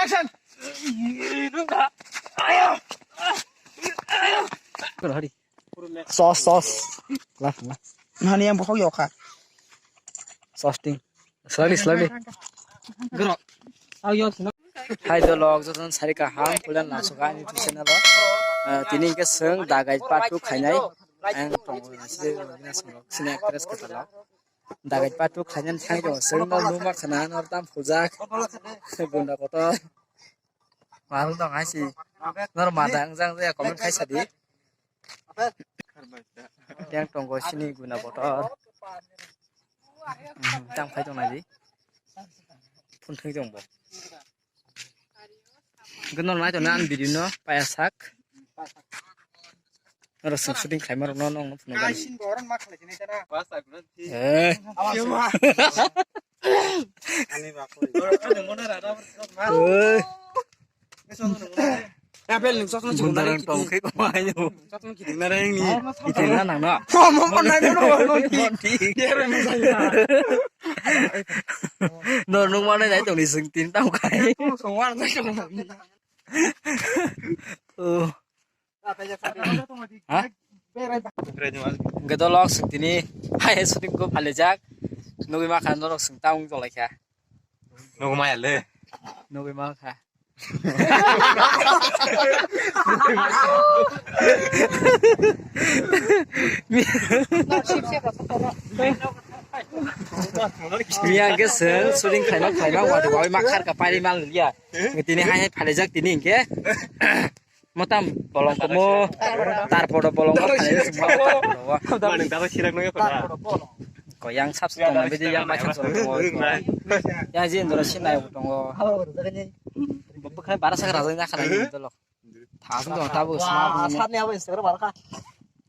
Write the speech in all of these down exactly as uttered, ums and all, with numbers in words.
Action! Sos, sos. Lah, lah. Nani yang bohok yokha. Sos ting. Slowly, slowly. Gro. Au yo sino. Hai dolok, jotono sari kaham, pulan langsung ani YouTube channel o. Eh, tini hingke chwng dagai part two khainai. Ang tongo nasi, nasi, sini actress kwtal o. Dagai part two khainani thangwi tongo. Chwng no numa khana nor tam phujak. Gunda kotor. Marung tong hai si. Nor mada wng jang jaya comment khai sadi. Yang tongo sini guna kotor. Hmm, tang phai tong nai di. Phun thang tong bo. Gwnol nai tong nai ang video no paya sak. Oro sub shooting khlaima rok no nong phunuk gani. Eh. Eh. Apple ni sokno chikon Bundarang nai tong kiti. Khe ko ayo. Sokno kiti na reng ni. Ite na nang na. Mo mo mo nai mo mo mo. Monti. Dia re mo sai na. Nor nung ma nai tong ni sing tin tau kai. Song wan sai tong. Oh. Ha? Hwnkhe dolok swng tini hai shooting ko phalejak. Nugwi ma kha norok swng ta wng tonglaikha. Nugwi maya le. Nugwi ma kha. Miya hwnkhe swng shooting khlaima khlaima wadi wawi ma kharka pairi mal ya. Tini hai hai phalejak tini hwnkhe. Motam bolong komo, tarpor bolong ko thani sima tarpor. Mane daba sirak nang ko. Ko yang sab sab tong bidi yang macam sab tong. Yang jin dora sinai tongo. Bukhai bara sak raja nya khana ni dolok. Thas tong tabu sima. Sat ni abo Instagram bara ka.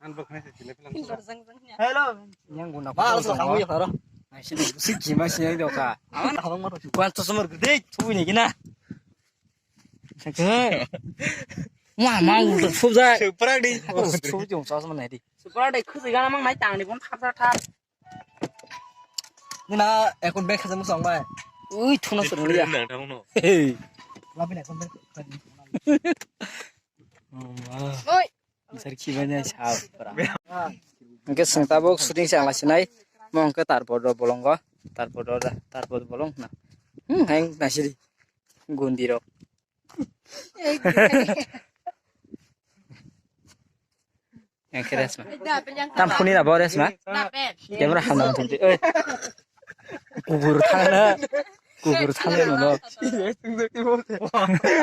An bukhai se sile film. Hello. Yang guna ko. Ba so kamu ya karo. Ai sini sik jima sini doka. Aman habang ma to. Kuan to sumur gede tu ni gina. Sakhe. Wah, mau udah subjak. Suprak di. Oh, subjak sosma nai di. Suprak di khusi gana mang nai tang ni bon thap thap thap. Nina ekon bek khajam song bai. Ui, thuna sur ya. Nang thang no. Hey. Labi na ekon bek. Oi. Sar khibai nai sa pra. Hwnkhe chwng tabuk shooting se ang laisinai. Mo hwnkhe tarpor rok bolongo. Tarpor rok da, tarpor bolong na. Hmm, heng nasiri. Gundi rok. Yang khe resma. Tam phuni na bo resma. Camera hamna thumti. Oi. Kubur thangna. Kubur thangna no.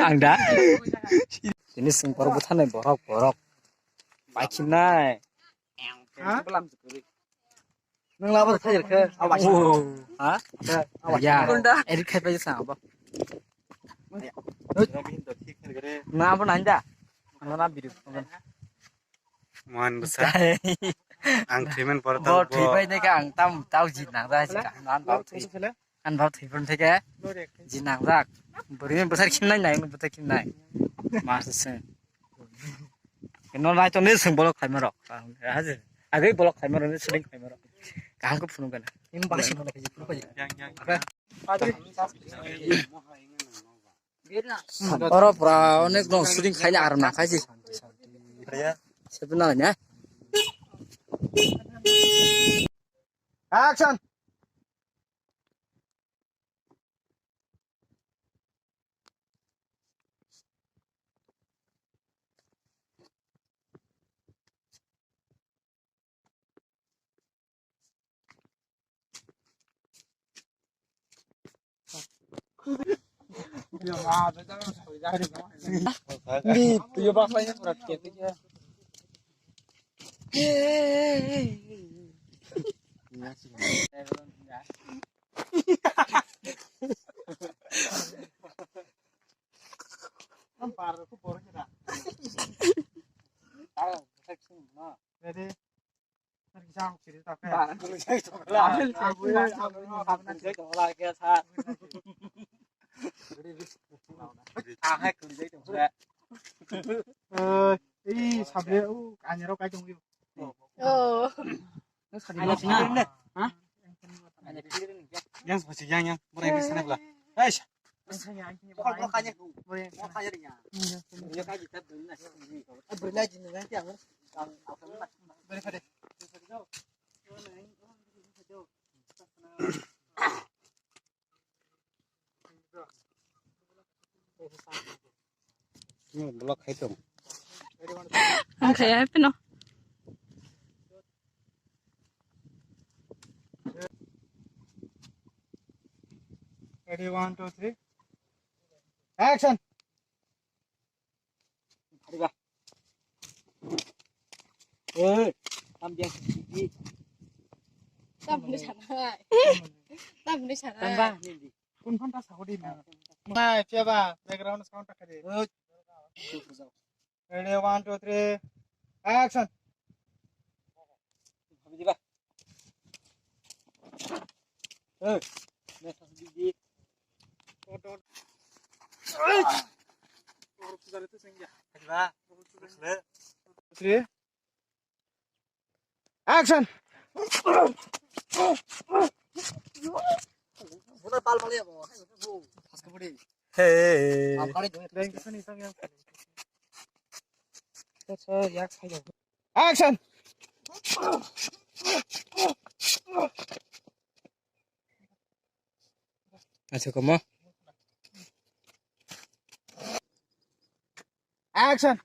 Ang da. Ini sing borok buthanai borok borok. Paikhinai. Ha? Nang labo thai khe awas. Oh. Ha? Awas. Ya. Edit khai pai sa abo. Na abo nang da. Ano na video. Mohan bwsa. Ang thwiman pore bo tau bo. Thwi pai ne ka ang tam tau jit nang da si ka. Nan ba thwi. An bhab thwi phun theke jinang jak. Bwrwi bwsar khim nai nai bwsar khim nai. Ma se se. No nai to ne sung bolok khai marok. Haje. Agei bolok khai marok ne shooting khai marok. Kaham ko phunu gana. Im ba sung bolok khai phunu khai. Yang yang. Oro pura onek no shooting khai na aram na khai si. Setu na ne. Action. Ready? Ei, sabre, o, kanyarok kai tongwi. Oh. Yang sih yang yang, murah ini sana belah. Eish. Block khai tong. Ang khaya pino. Ready, one, two, three. Action. Khariba. Eh, tam dia sidi. Tam ni sana. Tam ni sana. Tamba ni di. Kun phanta sahodi na. Nai, cheba, background sound ta khade. Ready, one, two, three, action. Hey, three, action. Hey. Action. Acha, komo. Action.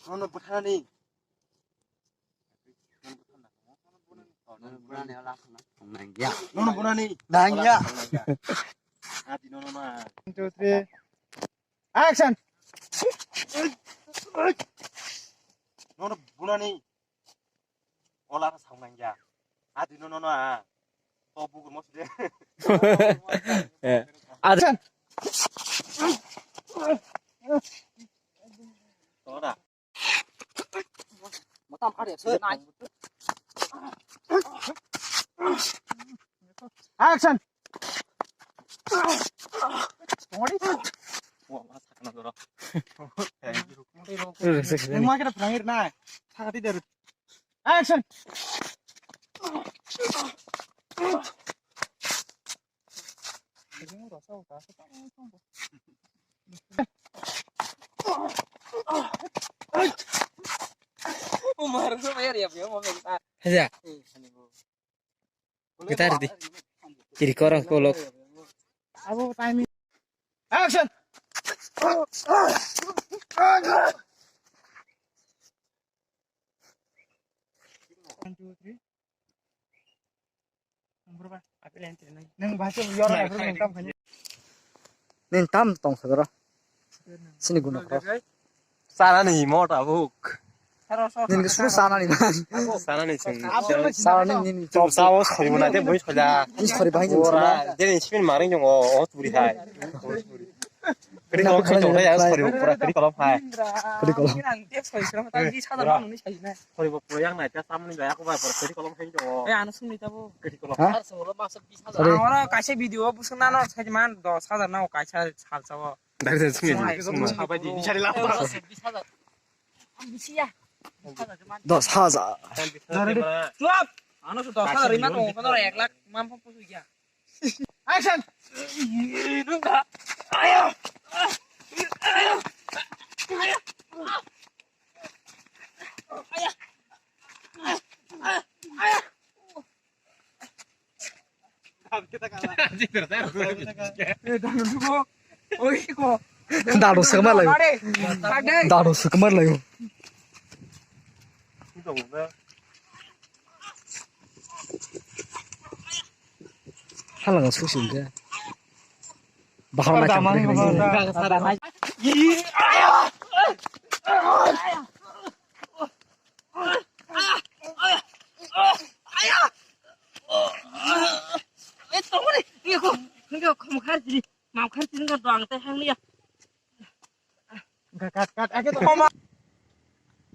Nono bwtharni. Nono bwtharni. Nangya. Nono bwtharni. Nangya. Ati nono na. One, two, three. Action. Nono bwtharni. Ola ta saung nang ya. A di no no no a. To bukur mo side. Eh. Action. To da. Matam hari ya, sir. Action. Nang ma kira phangir na. Sakati der. Action. Umar, umar ya, ya, umar. Aja. Kita di. Kiri korang kolok. Abo timing. Action. One, two, three. Nini tam tong sadaro. Sini gunok ro. Sana ni mota buk. Nini ke suru sana ni. Sana ni sing. Sana ni nini. Tum sao sori mana te bui soja. Ni sori bahai ni. Ora, de ni simin maring jong o, o turi hai. Kri kolom hai jong ya, sori pura kri kolom hai. Kri kolom. Sori bo pura yang nai ta samni jaya ko bai pura kri kolom hai jong o. Eh, ano sumni ta bo. Kri kolom. Ha? Sori. Aro kaisa video busung nano sajman dos hajar na kaisa sal sao. Dari dari sumni. Sumni. Sabai di, di sari lama. Dos hajar. Chup! Ano su dos hajar ima tong, kono ek lakh mam pho pusu ya. Action! Dano sukma layo. Dano sukma layo. Halang susi ke. Bahar macam.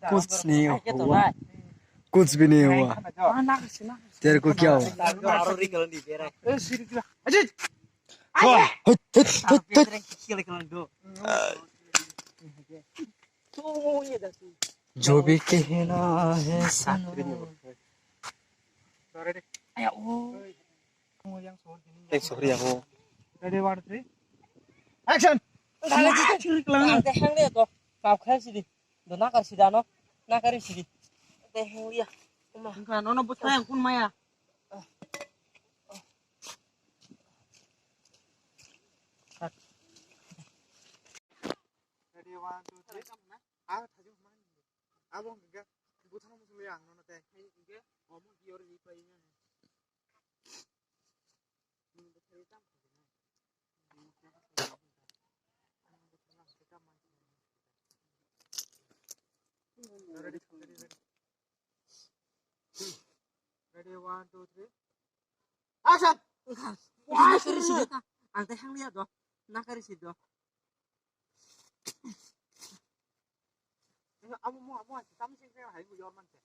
कुछ नहीं हुआ। कुछ भी नहीं हुआ। तेरे को क्या हुआ? जो भी कहना है सुनो। Thanks, sorry, ako. Ready, one, three. Action! Ang te hang de to. Kap khai sidi. Do nakar sida no. Nakar sidi. Te hang dia. Uma. Ang ka nono butang kun maya. Ready, one, two, three. Ah, thaju man. Abo hwnkhe bwthano muchungwi ang nono tei. Hwnkhe omo diyor ni pai na. Ready, ready, ready. Ready, one, two, three. Action! Nakari sidi ta. Ang tei hang liya do. Nakari sidi do. Amo mo amo tam sing sing hai bu yor man se.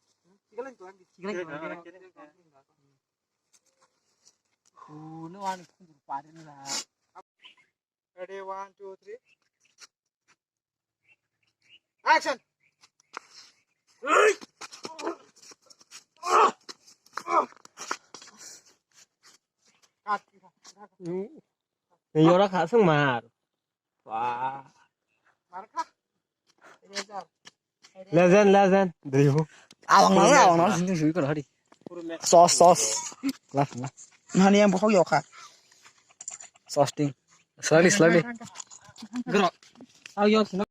Sigalan tuan di. Sigalan tuan di. Unu an kundur parin la. Ready, one, two, three. Action! Cut. Yora kha sung mar. Wah. Mar kha. Ini jar. Legend, legend. Dei ho. Awang na, awang na, sini sui kena hari. Sauce, sauce. Lah, lah. Nani yang buhok yoka. Sauce ting. Slowly, slowly. Gerok. Aw, yo, sini.